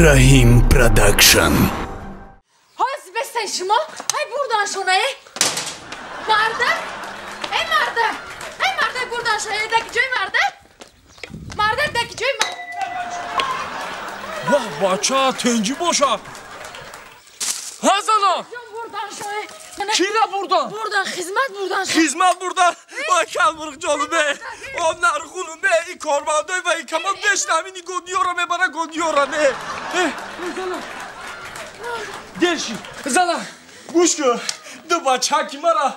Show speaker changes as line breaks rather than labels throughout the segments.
Раҳим Продакшн.
Ҳоз бестен шумо, ҳай бурдан шонае. Мардак, эй мардак, эй мардак бурдан шонае, даки ҷои мардак. Мардак даки ҷои мардак.
Ваҳ, бача, тенҷи боша. Ҳа зана? Кира бурдан?
Бурдан, хизмат бурдан.
Хизмат бурдан? Вай калмурғ ҷону бе. О нарғуну бе, и кормандой ва и камон бешна ҳамин годиёра мебара годиёра не. Зана. Дерши. Зана, гӯш кун. Ду бачаки мара,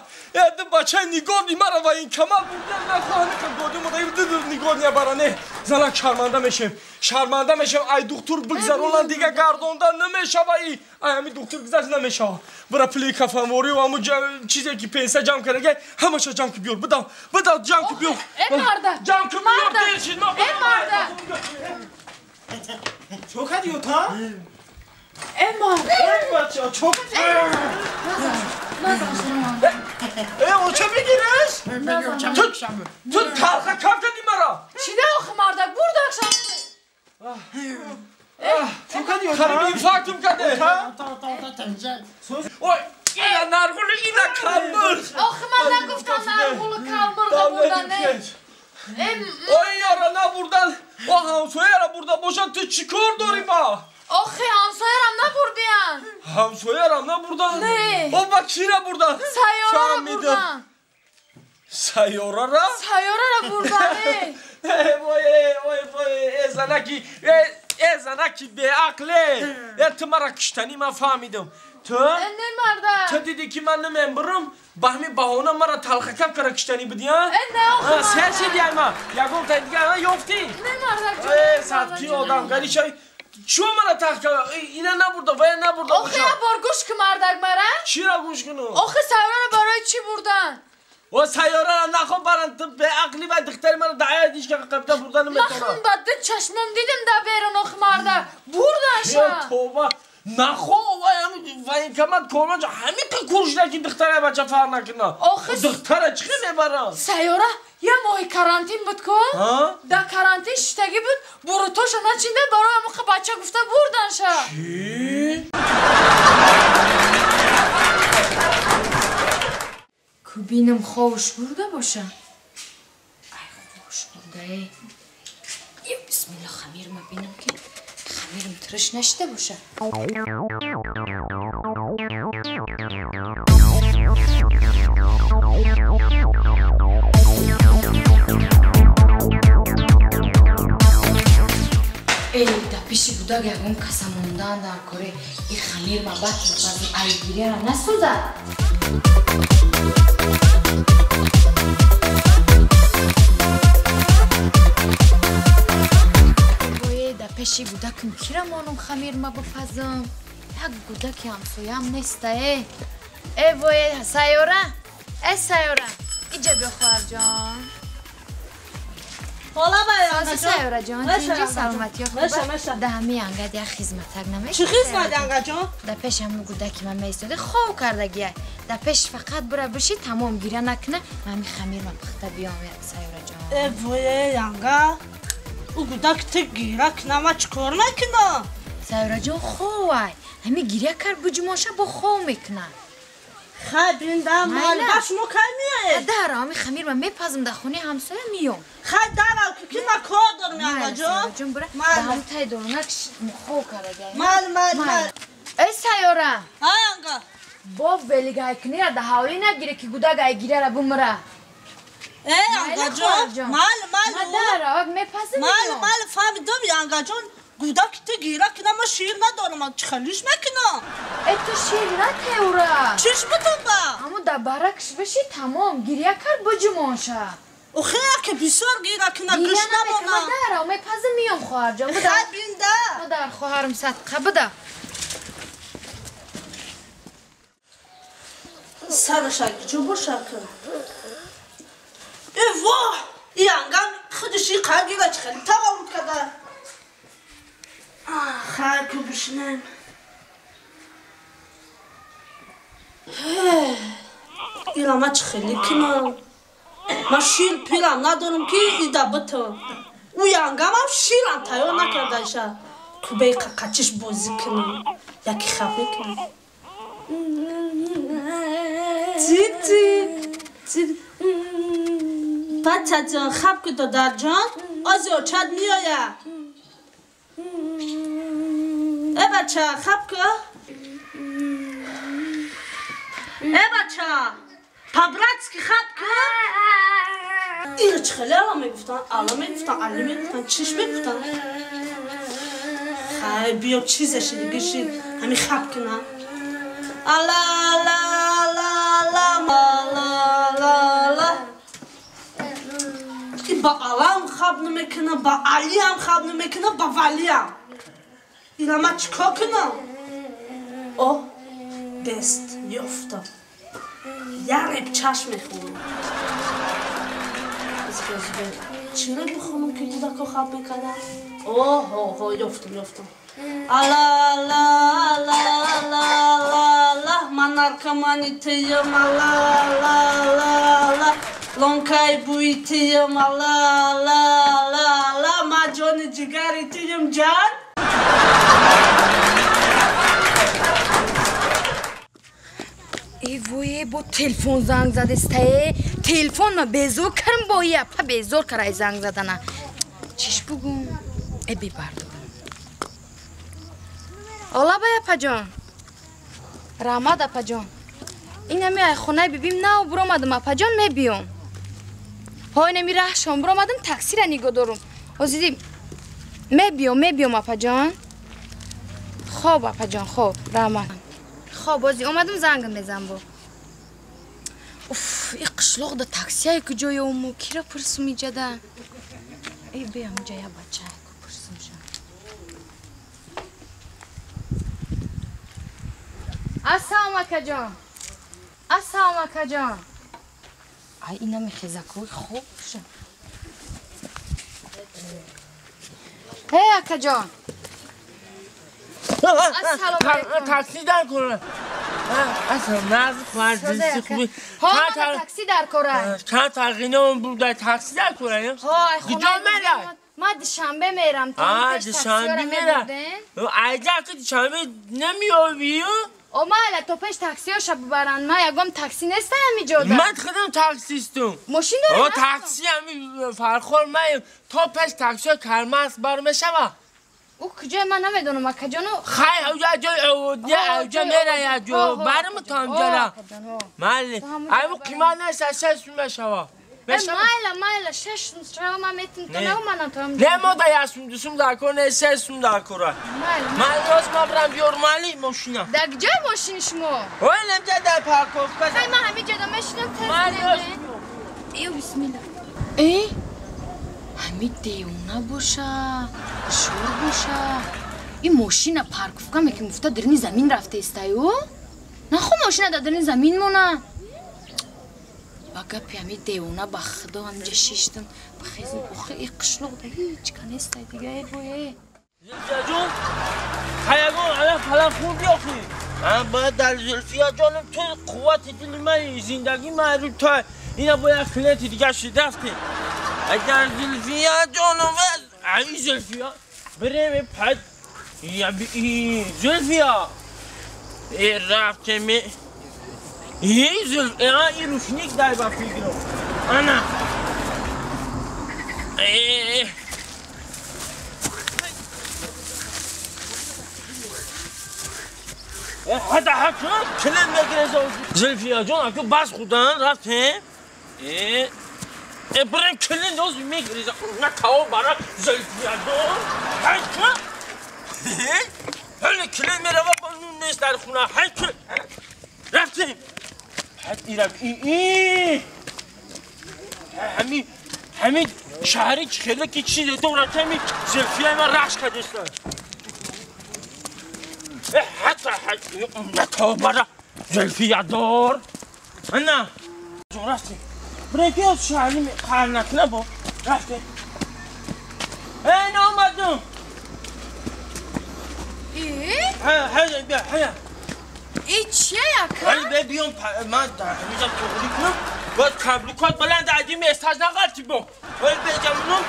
ду бачаи нигоҳни мара ва ин камал бурдан нахоҳам ка годи мода ду нигоҳ бара не. Зана шарманда мешем. Шарманда мешем. Ай духтур бигзаронан дига гардонда намешава и. Ай ҳамин духтур гузашт намешава. Бара пули кафанворӣ ва ҳамун чизе ки пенсия ҷамъ кардаги ҳамаша ҷамъ ки биёр. Бидав, бидав ҷамъ ки биёр.
Э марда.
Ҷамъ ки биёр дерши.
Э марда.
Чо кардӣ та?
Э марда.
Э бача, чо кардӣ? Э, оча бигираш? Ту талха кам кардӣ мара.
Чӣ да охи мардак бурдак шам.
Хариб инфарктум карде. Ой, ина нарғулу ина калмурғ.
Охи ман нагуфтам нарғулу калмурға бурдан не.
Ой, яра набурдан. О ҳамсояра бурда бошад, ту чӣ кор дорӣ ба?
Охи ҳамсоярам набурдиян.
Ҳамсоярам набурдан?
Не.
О ба кира бурдан?
Сайёрара бурдан.
Сайёрара?
Сайёрара бурдан, э.
Вой, вой, вой, э занаки, э занаки беақле. Э ту мара киштанӣ ман фаҳмидам. Ту?
Не марда.
Ту дидӣ ки ман намембурам, ба ҳамин баҳона мара талхакам кара киштанӣ будӣ, а?
Э не охи марда.
Сер шидӣ ай ма. Ягон тай дига ёфтӣ?
Не марда ҷон.
Э садки одам гаришай. Чо мара тахка? Ина набурда, вая набурда.
Охи я бор гӯш ки мардак мара?
Чира гӯш кунам?
Охи сайёрара барои чӣ бурдан?
О сайёрара нахо баран, ту беақлӣ ва духтари мара даъя дишка қабда бурда наметавонам.
Ман ба ду чашмом дидим да берун охи марда. Бурданша.
Тоба. Нахо вай ҳамин военкомат корманд ҳамин қа куршда ки духтара бача фарқ накунад.
Охи
духтара чӣ мебаранд?
Сайёра я моҳи карантин буд ку? Дар карантин шиштагӣ буд, бурутоша начинда барои ҳамон қа бача гуфта бурданша.
Чӣ?
Кубинам ховуш бурда боша. Ай ховуш бурда э. Ё бисмилла хамирма бинам ки хамирам тириш нашида боша. Эй, да пеши гудак ягон каса мондан дар коре. И хамирма бад базм айгирияра насӯзад. Пеши гудакам кира монум хамирма бипазам? Як гудаки ҳамсоям неста э. Э вое сайёра, э сайёра, иҷа биё хоҳарҷон.
Хола байангаҷон.
Сайёраҷон, тинҷи саломатиё хуб. Да ҳами ангад як хизматак намешавад.
Чӣ хизмат ангаҷон?
Да пеш ҳамун гудаки ман меистода хов кардагия. Да пеш фақат бура биши тамом гиря накуна, ман ҳами хамирма пухта биём сайёраҷон.
Э вое анга. Ӯ гудак ту гиря кунам, ман чӣ кор мекунам?
Сайёраҷон ховай. Ҳами гиря кард буҷумоша бо хов мекунад.
Хай бинда мал ба шумо кай меоед?
Дар ҳами хамир ман мепазм дар хонаи ҳамсоя миём.
Хай дарав ки ман кор дорам ангаҷон.
Сайёраҷон бура дар ҳам тай дорунак хов карда.
Мал мал мал.
Эй сайёра.
Ҳа анга.
Бо велигайкунира дар ҳавлӣ нагире ки гудак ай гиряра бумра.
Э ангаҷон, мал мал.
Дарав мепазм.
Мал мал фаҳмидам ангаҷон. Гудак ту гиря кунам, ман шир надорам, ман чӣ хелиш мекунам?
Э ту шир натеура.
Чиш бутам ба?
Ҳамун дар баракш биши тамом гиря кард буҷумонша.
Охе яке бисёр гиря куна гӯш намонам.
Дарав мепазм миём хоҳарҷон.
Хай бинда.
Дар хоҳарам садқа буда.
Сараша ҷо боша ки. Э воҳ! И ангам худаш и қар гира чӣ хеле таваллуд карда. Хай ку бишинем. Ира ма чӣ хеле кунам? Ман шир пирам надорам ки ида бутам. Ӯ янгамам ширам тайёр накардаиша. Кубаи қақачиш бозӣ кунам. Яки хаб мекунам. Тити. Бачаҷон, хаб ку додарҷон, ози очад меоя. Э бача, хаб ку. Э бача, по-братски хаб ку. Иро чӣ хеле ала мегуфтан, ала мегуфтан, али мегуфтан, чиш мегуфтан. Хай, биё чизаши дигаши, ҳами хаб кунам. Ала, ала, ала, ала, ала, ала, ала. Ба алам хаб намекунам, ба алиам хаб намекунам, ба валиам. Ира ман чӣ кор кунам? О, дест ёфтам. Як реб чашм мехӯрам. Чӣ реб бихонам ки кӯдако хаб мекардам? Оҳо, ёфтам, ёфтам. Ала, ала, ала, ала, ала, ала, ман наркомани тиям, ала, ала, ала, ала. Лонкай буи тиям, ала, ала, ала, ала, ма ҷони ҷигари тиям, ҷан.
Э вое, бо телефон занг задестае. Телефон ма безор карм бо япа безор карай занг задана. Чиш бугум? Э бибардорам. Ола ба япаҷон. Раҳмат апаҷон. Инами ай хонаи бибим нав буромадам апаҷон мебиём. Ҳо инами раҳшон буромадам таксира нигоҳ дорум. Озиди мебиём, мебиём апаҷон. Хоб апаҷон, хоб, раҳмат. Хоб, ози омадам зангам мезанам бо. Уф, и қишлоқда таксияе куҷо ёму кира пурсум иҷада. Э биям иҷа я бачае ку пурсум ша. Ассалом акаҷон. Ассалом акаҷон. Ай инами хезакои хоб ша. Эй акаҷон. Ассалом алейкум.
Такси дар кора. Ассалом наз фарзанди хуби.
Ҳо, такси дар кора.
Чанд тағйином буд такси дар кора?
Ҳо, ай
хона.
Ма душанбе мерам.
Душанбе мерам. Айҷа ки душанбе намеёбӣ?
О, майла, то пеш таксиёша бибаранд. Ма ягон такси нестаям иҷода.
Ман худам таксистум.
Мошин дорӣ?
О, такси ами фархор маем. То пеш таксиё кармас бар мешава.
Ӯ куҷое ман намедонам, акаҷону.
Хай, ҳавҷа ҷой оводия, ҳавҷа мерая ҷо. Барм то ҳамҷара. Майли. Ай бу қимат нест, 6 сум мешава.
Майла, майла, 6 сум шава ман метим то нагу манам то ҳамҷа.
Не, мо да 1 сум, 2 сум дар кор не, 6 сум дар кора.
Майла.
Ман рост ман брам биёр майли мошина.
Дар куҷои мошини шумо?
Ой, немҷа дар парковка.
Хай, ман ҳамин ҷода мешинам тез.
Майли.
Ё бисмилла. Э? Ҳамин девона боша, ҳушёр боша. Ин мошина парковка мекунем, гуфта дарини замин рафтаистаю? Нахо мошина дар дарини замин мона. Ба гапи ҳамин девона ба худо ҳаминҷа шиштам, бихезм, охи и қишлоқ да ҳеҷ ка нестай дига, э вое.
Зулфияҷон, хаягон ала фалан хурди охи. Ман бояд дар Зулфияҷонам ту қуввати дили ман, зиндагӣ ман рӯ та ина бояд клиенти дига шидафти. Агар Зулфия ҷонум, ай Зулфия, бирем пад, я би Зулфия. Э рафтем. Э Зулфия, и рушник дай ба фигро. Ана. Э ҳада ҳакун клиент мегирез. Зулфия ҷон, аку бас худан рафтем. Э بریم کلین دوز میگریزم نه تاو برا زلفیادون هیچ هل کلین میره و با نون نیست در خونه هیچ رفتیم حد ایرم ای ای همین شهری که خیلی که چیزه دورت همین زلفیه من رخش کردستن حتی نه تاو برا زلفیادور نه رفتیم برای از شهری قرنک نبا رفته ای آمدم
ای؟
هیا بیا هیا
ای چیه یکا؟
ولی بیام من در همیجا تغری کنم باید کبلوکات بلند عدیم استاج نغلطی با ولی بجمونم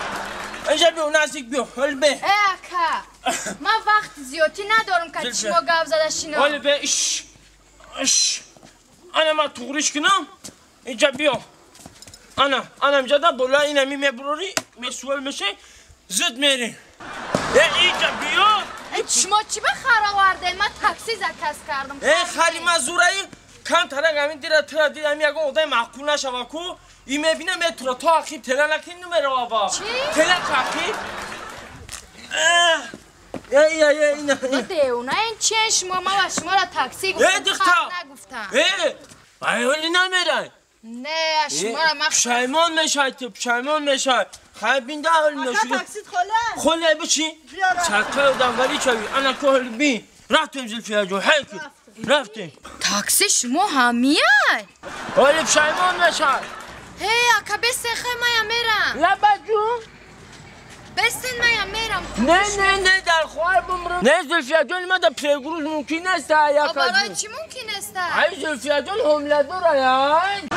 اینجا بیو نزدیک بیو حال به
ای اکا من وقت زیادی ندارم که شما گاو زده شینم
حال به اش اش انا ما تغریش کنم اینجا بیو انا انا اینجا دا بالا اینمی میبروری مسئول میشه زود میری اینجا بیو
شما چی به خر آورده؟ من تاکسی زکس کردم
ای خری من زورایی کم ترک همین دیره ترا دیدم یکم آدم معقول نشوه کو این میبینم ترا تا اخیر تله نکن نمیره آبا
چی؟
تله اخیر ای ای ای نه
دیوونه این چیه شما من و شما را تاکسی گفتم خر نگفتم
ای ای ولی نمیره
نه شما را من
پشیمان میشای تو پشیمان میشای خیر بینده حال نشده
اکا تاکسیت خوله
خوله بچی چرکه آدم ولی چوی انا که بی رفتیم زلفیه جو حیکی رفتیم
تاکسی شما همیه
ولی پشیمان میشای
هی اکا بسین خیلی مایم میرم
لبا جون
بسین مایم میرم
نه نه نه در خوار بمرم نه زلفیه جون ما در پرگروز ممکن است
برای چی ممکن است؟
ای زلفیه جون حمله داره.